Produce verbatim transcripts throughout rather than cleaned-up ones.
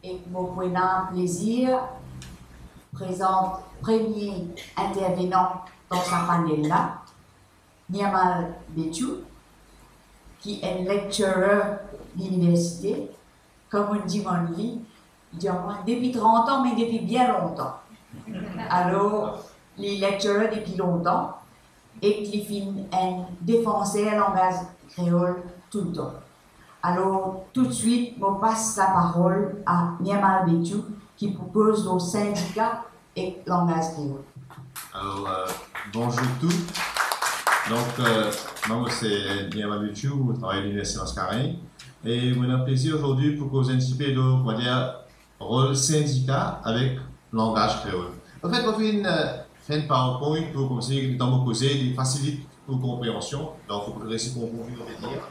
Ek mo pou ena plezir prezant premie intervenan dan sa panel la, Nirmal Bechoo, ki enn lecturer liniversite, kouma dimann li, li dir mwa, depi trant an, me depi bien lontan. Alor, li lecturer depi lontan, ek li finn enn defanser langaz kreol toultan. Alor, toutswit, mo pas laparol a Nirmal Bechoo, ki pou koz lor sindika ek langaz kreol. Alor, euh, bonzour tou. Donk, euh, mwa, mo se Nirmal Bechoo, mo travay Liniversite Mascarenhas. E mo ena plezir azordi pou koz enn tipe lor, koumadir, rol sindika avek langaz kreol. Anfet, mo finn, euh, fer enn PowerPoint pou koumsi, letan mo koze, li fasilit pou konpreansion. Donk, ou pou resi konpran ki mo pe dir.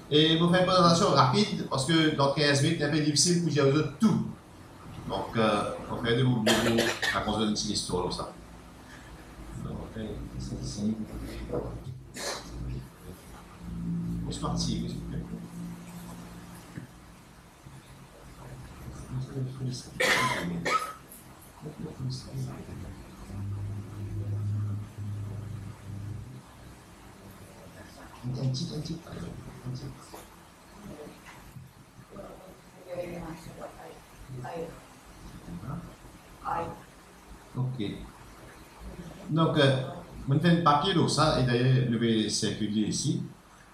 E mo fer enn prezantasion rapid, parski dan kinz minit, li inpe difisil pou dir zot tou. Donk, euh, mo fer de mo mie pou rakont zot enn ti listwar lor sa. Donk, ok, sa, se Bonsoir, Thierry, s'il vous plaît. Un petit, un petit, un petit. Ok. Donk, euh, mo fer enn papie lor sa, e dayer, nou pe sirkil li isi.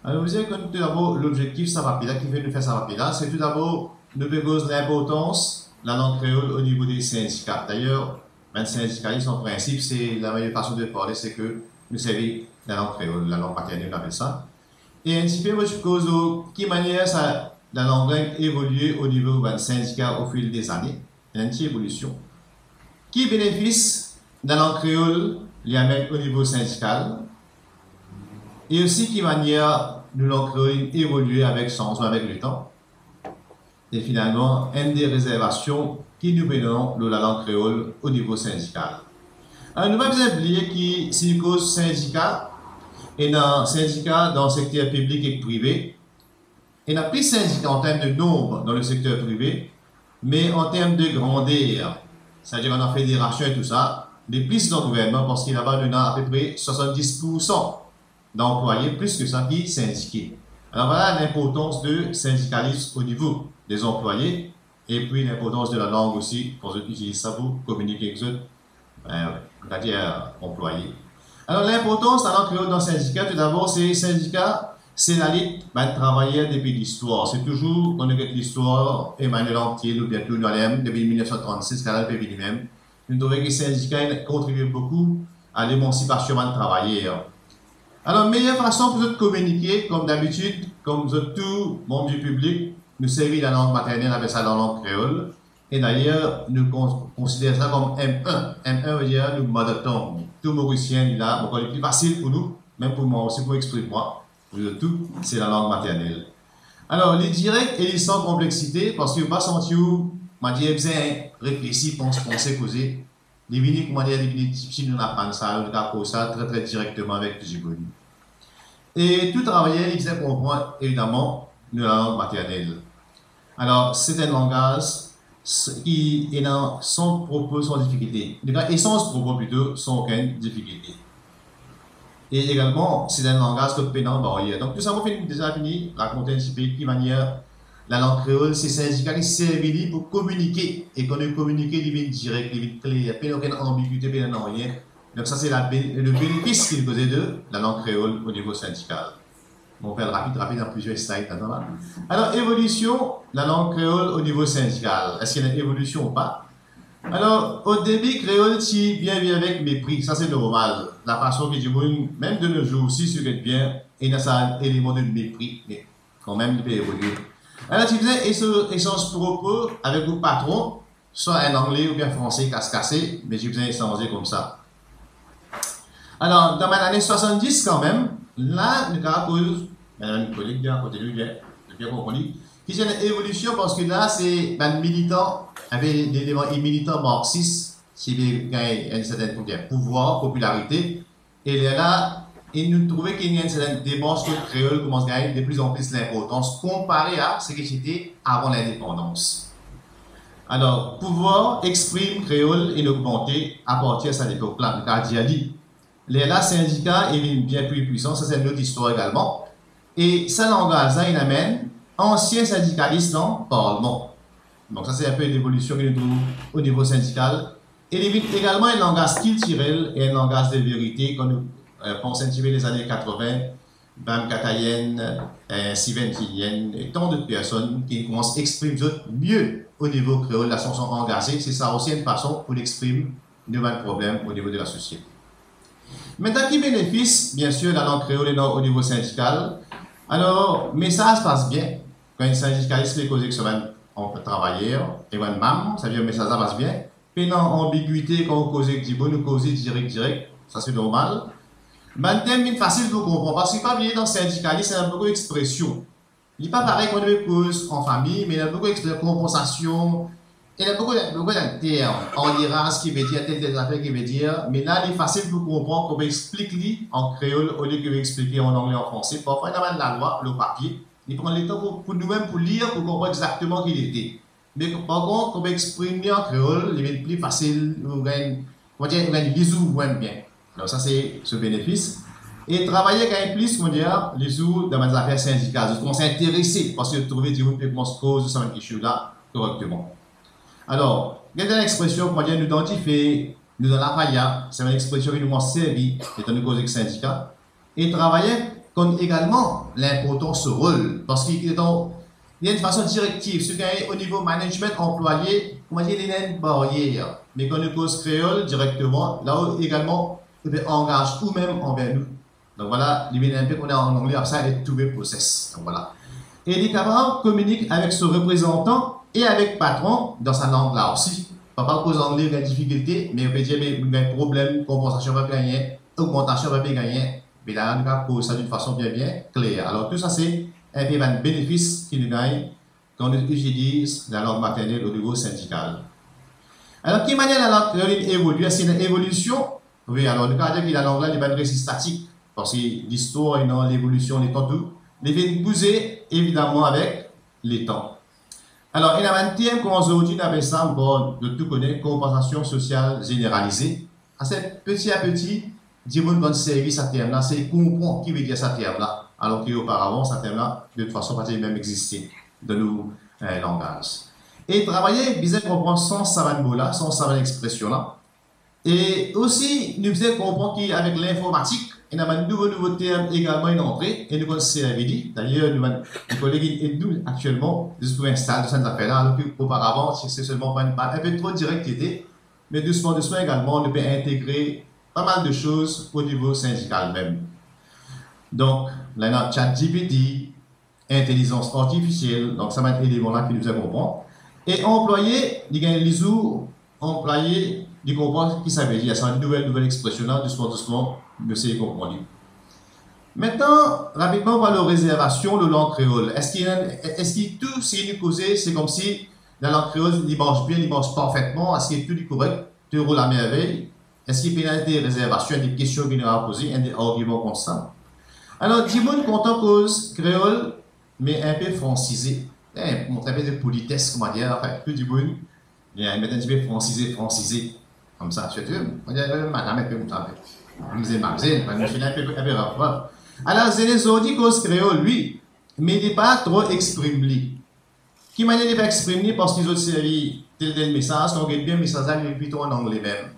Alor, nou dir ki toudabor, lobzektif sa papie la, kifer nou fer sa papie la, se toudabor, nou pe koz linportans lalang kreol o nivo de sindika. Dayer, bann sindikalis, an prinsip, se, la meyer fason de parle, se ke nou servi lalang kreol, lalang maternel, nou apel sa. E enn tipe, mo ti pou koz lor ki manier sa lalang la inn evolie o nivo bann sindika o fil de zane. Ena enn ti evolision. Ki benefis lalang kreol li amenn o nivo sindikal? E osi ki manier nou lang kreol inn evolie avek sanzman, avek letan? E finalman, enn de rezervasion ki nou pena lor lalang kreol o nivo sindikal. Alor, nou pa bizin bliye ki si nou koz sindika, ena sindika dan sekter piblik ek prive, ena plis sindika an term de nonb dan le sekter prive, me an term de grander, setadir ena federasion e tou sa, li plis dan gouvernman, parski laba nou ena apepre swasanndis poursan dan anplwaye plis ki sa ki sindike. Alor, vwala linportans de sindikalism o nivo de zanplwaye, epi linportans de lalang osi, kan zot itiliz sa pou kominike ek zot, euh, setadir, euh, anplwaye. Alor, linportans lalang kreol dan sindika, toudabor, se sindika, se lalit bann travayer depi listwar. Se touzour, kan nou get listwar, Emmanuel Anquetil oubien Claude Noualem, depi mil nef san trannsis, ziska la, pe vini mem, nou trouve ki sindika inn kontribie boukou a lemansipasion bann travayer. Alor, meyer fason pou zot kominike, kom dabitid, kom zot tou manm di piblik, nou servi lalang maternel, apel sa lalang kreol. E dayer, nou kon-, konsider sa kom M un. M un vedir nou mother tongue. Tou Morisien, li la, mo krwar li pli fasil pou nou, mem pou mwa osi, pou exprim mwa. Pou zot tou, se lalang maternel. Alor, li direk e li san konplexite, parski ou pa santi ou, mo dir, bizin reflesi, pans, panse, koze. Li vini, koumadir, li vini, si nou aprann sa, nou kapav koz sa tre, tre direkteman avek dimoun. E tou travayer, li bizin konpran, evidaman, nou lalang maternel. Alor, se enn langaz s-, ki ena san propo, san difikilte. Li ena esans propo plito, san okenn difikilte. E egalman, se enn langaz kot pena baryer. Donk, tou sa, mo finn deza fini rakont enn tipe ki manier lalang kreol, se sindika ki servi li pou kominike. E kan li kominike, li vinn direk, li vinn kler, pena okenn anbigite, pena nanye. Donk, sa se la be-, le benefis ki nou koze de lalang kreol o nivo sindikal. Mo fer rapid, rapid, ena plizier slide ladan la. Alor, evolision lalang kreol o nivo sindikal. Eski ena evolision ou pa? Alor, o debi, kreol ti bien vi avek mepri. Sa, se normal. Lafason ki dimoun, mem de no zour osi, si ou get bien, ena sa eleman de mepri. Me kanmem, li pe evolie. Alor, ti bizin esa-, esanz propo avek ou patron, swa an angle oubien franse kas-kase, me ti bizin esanze koumsa. Alor, dan bann ane swasanndis kanmem, la, nou kapav koz, bann koleg bien akote nou, bien, nou bien konpran li, ki ti ena evolision, parski la, se bann militan, enpe de, de militan marxis, ti pe gagn enn sertenn, oubien pouvwar, popilarite, e lerla, e nou trouve ki ena enn sertenn demars kot kreol koumans gagn de pli an pli linportans konpare a seki ti ete avan lindepandans. Alor, pouvwar exprim kreol inn ogmante apartir sa lepok la, nou kapav dir li. Lerla sindika inn vinn bien pli pwisan, sa se enn lot istwar egalman. E sa langaz la inn amenn ansien sindikalis dan parlman. Donk sa se enpe lemolision ki nou trouv o nivo sindikal. E li vinn egalman enn langaz kiltirel e enn langaz de verite. Kan nou, eh, pans enn tipe lezane katreven, Bam Katayenn, eh, Siven Filyenn e tan dot personn ki koumans exprim zot mie o nivo kreol, la sanson angaze, se sa osi enn fason pou nou exprim nou bann problem o nivo de lasosiete. Mintnan, ki benefis, biensir, lalang kreol ena o nivo sindikal? Alor, mesaz pas bien. Kan enn sindikalis pe koze ek so bann travayer e bann mem, savedir mesaz la pas bien. Pena anbigwite kan ou koze ek dimoun, ou koze direk, direk, sa se normal. Bann term vinn fasil pou konpran, parski pa bliye dan sindikalis, ena boukou expresion. Li pa parey kan nou pe koz an fami, me ena boukou expresion, konpansasion, ena boukou, boukou bann term, aryeraz ki ve dir tel, tel zafer ki ve dir, me la, li fasil pou konpran kan ou pe explik li an kreol olie ki ou explike an angle, an franse. Parfwa, ena bann lalwa lor papie, li pran letan pou, pou noumem pou lir, pou konpran exakteman ki li ete. Me par kont, kan ou exprim li an kreol, li vinn pli fasil, ou gagn, koumadir, ou gagn lizour bien. Alor sa se so benefis. E travayer gagn plis, koumadir, lizour dan bann zafer sindikal. Zot koumans interese, parski zot trouve dimoun pe koumans koz sa bann kiksoz la korekteman. Alor, gete bann expresion, koumadir, nou dan dife, nou dan lapaya, se bann expresion ki nou koumans servi letan nou koz ek sindika. E travayer konn egalman linportans so rol, parski li ena enn fason direktiv, si ou gagn o nivo management anplwaye, koumadir, li ena enn baryer. Me kan nou koz kreol direkteman, la ou egalman, ou pe angaz oumem anver nou. Donk vwala, li vinn enpe, kouma dir an angle, apre sa, a two-way process. Donk vwala. E li kapav kominik avek so reprezantan e avek patron dan sa lang la osi. Parfwa ou koz angle, ou gagn difikilte, me ou pe dir, me, ou gagn problem, konpansasion pa pe gagne, ogmantasion pa pe gagne, me la, nou kapav koz sa dan enn fason bien, bien kler. Alor, tou sa se enpe bann benefis ki nou gagn kan nou itiliz lalang maternel o nivo sindikal. Alor, ki manier lalang kreol inn evolie? Eski ena evolision? Wi, alor, nou kapav dir ki lalang la, li pa inn res statik, parski listwar ena evolision letan tou, li finn bouze, evidaman, avek letan. Alor, ena bann term kouma zordi nou apel sa, bon, nou tou kone, konpansasion sosial zeneralize. Ase peti a peti, dimoun konn servi sa term la, se konpran ki ve dir sa term la, alor ki oparavan, sa term la, de tout fason, pa ti mem existe dan nou, eh, langaz. E travayer bizin konpran sans sa bann mo la, sans sa bann expresion la. E osi, nou bizin konpran ki avek linformatik, ena bann nouvo, nouvo term egalman inn antre e nou konn servi li. Dayer, nou bann, nou koleg inn ed nou aktielman, zis pou instal tou sa zafer la, alor ki oparavan, se, se selman bann, bann enpe tro direk ki ete, me dousman, dousman egalman, nou pe integre pa mal de soz o nivo sindikal mem. Donk, la ena ChatGPT, intelizans artifisiel, donk sa bann eleman la ki nou bizin konpran. E anplwaye, li gagn lizour, anplwaye, li konpran ki sa ve dir, sa bann nouvel, nouvel expresion la, dousman, dousman, nou seye konpran li. Mintnan, rapidman, nou pale lor rezervasion lor lang kreol. Eski, eski tou seki nou koze, se koumsi lalang kreol, li mars bien, li mars parfetman, eski tou li korek, tou roul amervey? Eski pena de rezervasion, de kestion ki nou a poze, enn de argiman kont sa? Alor, dimoun kontan koz kreol, me enpe fransize. Eh, montre enpe de polites, koumadir, anfin, tou dimoun, li met enn tipe fransize, fransize. Koumsa, sirtou, kouma dir, madam, enpe koumsa, enpe. Mamzel, mamzel, bann misie la enpe, enpe raf, raf. Alor, zenes zordi koz kreol, wi, me li pa tro exprim li. Ki manier li pa exprim li? Parski zot servi tel, tel mesaz, kan ou get bien mesaz la, li plito an angle mem.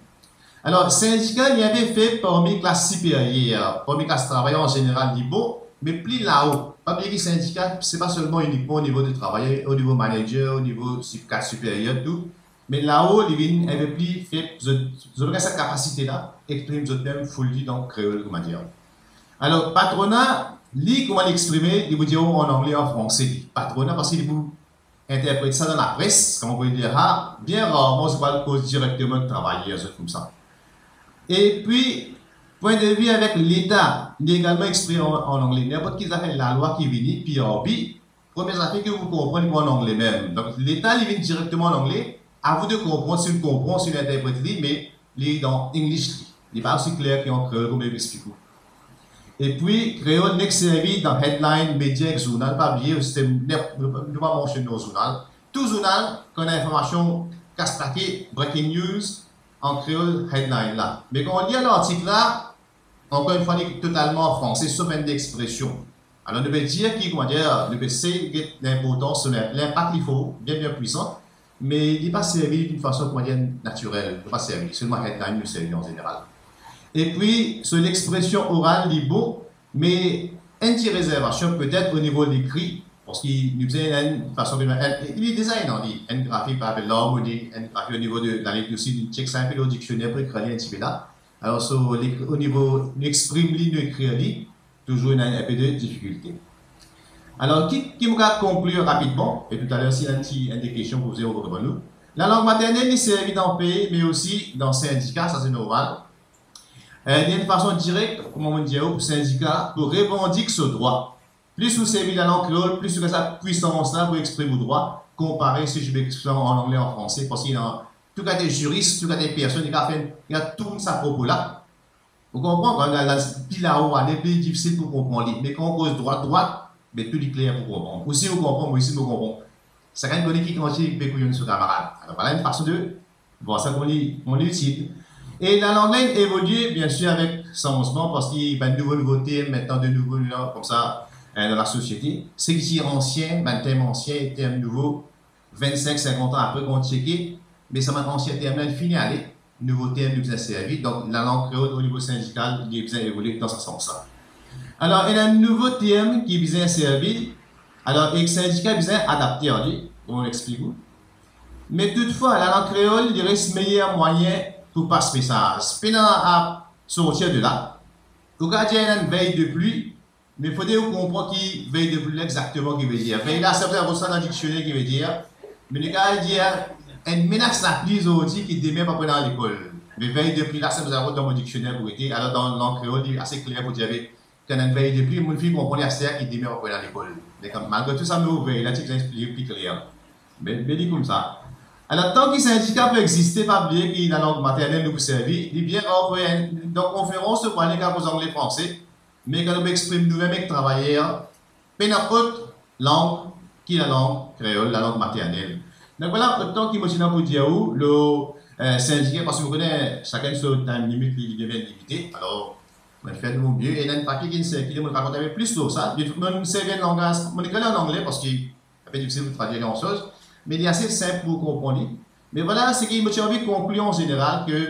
Alor, sindika, li enpe feb parmi klas siperyer, parmi klas travayer an zeneral, li bon, me pli lao. Pa bliye ki sindika, se pa selman inikman o nivo de travayer, o nivo manager, o nivo sip-, kad siperyer, tou. Me lao, li vinn enpe pli feb, zot, zot pa gagn sa kapasite la, exprim zot mem fully dan kreol, koumadir. Alor, patrona, li, kouma li exprime, li pou dir an angle, an franse, li. Patrona, parski li pou interpret sa dan lapres, kouma pou dir, ha, bien rarman, zot pou al koz direkteman ek travayer, zot koumsa. Epi, pwin de vi avek Leta, li egalman exprim an, an angle. Ninport ki zafer lalwa ki vini, P R B, premie zafer ki ou konpran, li pou an angle mem. Donk, Leta, li vinn direkteman an angle, a vou de konpran, si ou konpran, si ou interpret li, me li dan English, li. Li pa osi kler ki an kreol, kouma li explik ou. Epi, kreol nek servi dan headline, media ek zournal, pa bliye, se, nou pa mansionn dan zournal, Tou zournal, kan ena informasion kas pake, breaking news, an kreol, headline la. Me kan ou lir lartik la, ankor enn fwa, li totalman an franse, sof enn expresion. Alor, nou pe dir ki, kouma dir, nou pe sey get linportans, so linpak li for, bien, bien pwisan, me li pa servi dan enn fason, kouma dir, natirel, li pa servi, selman headline nou servi an zeneral. Epi, so lexpresion oral, li bon, me enn ti rezervasion petet o nivo lekri, parski nou bizin enn fason ki, li deza ena li, enn grafi par exanp larmoni, enn grafi o nivo de lalet osi, nou chek sa enpe lor diksioner pou ekrir li enn tipe la. Alor, so, li, o nivo, nou exprim li, nou ekrir li, touzour ena enpe de difikilte. Alor, ki, ki mo kav konklir rapidman, e toutaler si ena enn ti, enn de kestion pou poze, ou reponn nou. Lalang maternel, li servi dan pei, me osi dan sindika, sa se normal. Eh, li enn fason direk, kouma mo dir ou, pou sindika, pou revandik so drwa. Plis ou servi lalang kreol, plis ou gagn sa pwisans la pou exprim ou drwa, konpare si ou pe exprim an angle, an franse, parski ena tou kalite ziris, tou kalite personn, li kav fer, li kav tourn sa propo la. Ou konpran, kan la, la, pli lao ale, pli difisil pou konpran li. Me kan ou koz drwa, drwa, be tou li kler pou konpran. Ou si ou konpran, mwa osi mo konpran. Sakenn kone ki kantite pe kouyonn so kamarad. Alor, vwala enn fason de vwar sa kouma li, kouma li itil. E lalang la inn evolie, biensir, avek sanzman, parski bann nouvo, nouvo term, aster de nouvo, nou ena koumsa, eh, dan lasosiete. Seki ti ansien, bann term ansien, term nouvo, vinn-sink, sinkant an apre, kan ou cheke, me sa bann ansien term la, li fini ale, nouvo term nou bizin servi, donk lalang kreol o nivo sindikal, li bizin evolie dan sa sans la. Alor, ena enn nouvo term ki bizin servi, alor, ek sindika bizin adapte ar li, kouma mo explik ou. Me toutfwa, lalang kreol, li res meyer mwayin pou pas mesaz. Pena a sortir de la. Ou kav dir ena enn vey de pli, me fode ou konpran ki vey de pli la exakteman ki vedir. Vey la, sa, sa, sa dan diksioner ki vedir. Me nou kav dir enn menas lapli zordi ki demin pa pou ena lekol. Me vey de pli la, sa, sa, dan mo diksioner pou ete. Alor, dan lang kreol, li ase kler pou dir, be, kan ena enn vey de pli, mo finn konpran li aster ki demin pa pou ena lekol. Me kan, malgre tou sa, mo vey la ti bizin explik pli kler. Me, me li koumsa. Alor, tan ki sindika pe existe, pa bliye ki lalang maternel nou pou servi, li bien rar pou enn, dan konferans, nou pou ale koz angle, franse, me kan nou pe exprim noumem ek travayer, pena ot lang ki lalang kreol, lalang maternel. Donk vwala, otan ki mo ti ena pou dir ou, lor, eh, sindika, parski mo kone sakenn so time limit, li, li devien limite. Alor, mo fer de mo mie, e ena enn papie ki inn sirkile, mo rakont enpe plis lor sa. Mo servi enn langaz, mo ekrir li an angle, parski inpe difisil pou tradwir gran soz, me li ase sinp pou konpran li. Me vwala, seki mo ti anvi konklir an zeneral, ke,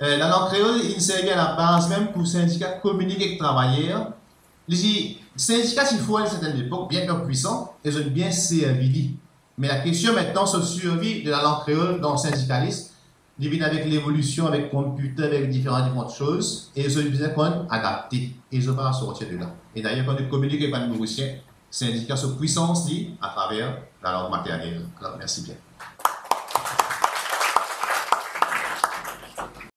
eh, lalang kreol, li servi a labaz mem pou sindika kominike ek travayer. Li ti, sindika ti for enn sertenn lepok, bien, bien pwisan, e zot bien servi li. Me lakestion aster, so sirvi de lalang kreol dan sindikalism, li vinn avek levolision, avek konpiter, avek diferan, diferan soz, e zot bizin konn adapte, e zot pa sorti de la. E dayer, kan nou kominike avek bann Morisien, sindika so pwisans li atraver lalang maternel. Alor, mersi bien.